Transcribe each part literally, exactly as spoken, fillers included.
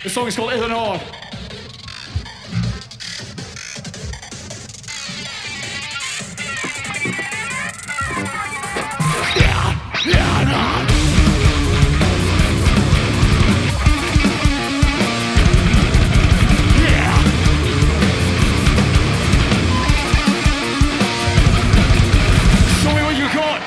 The song is called Itheann Òir. Show me what you got.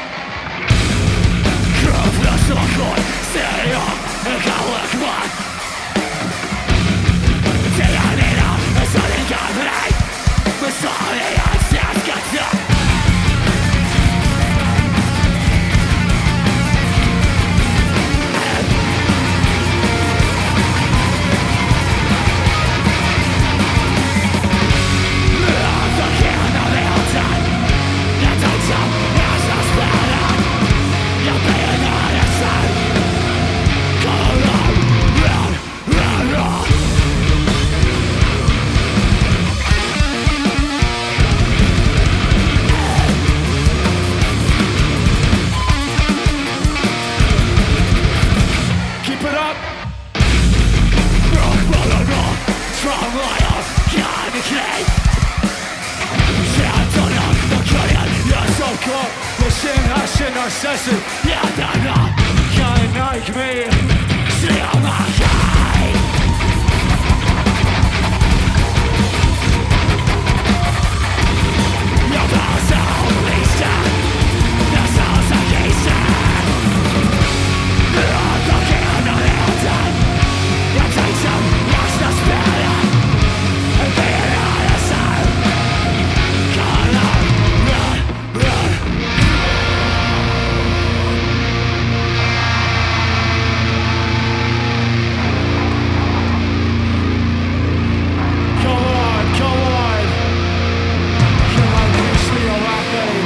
Keep it up. Come on, come on. Come on, wish me a laughing.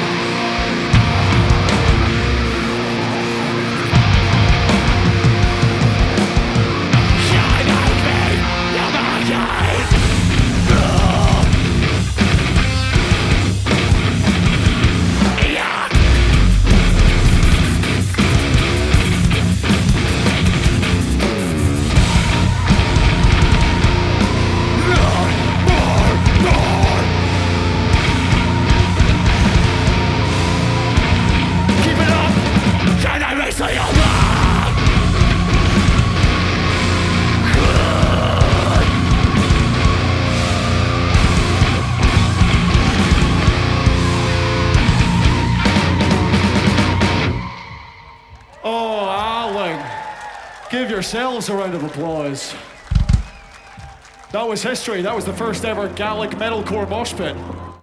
Keep it up! Can I raise your love? Oh, Alan. Give yourselves a round of applause. That was history. That was the first ever Gaelic metalcore mosh pit.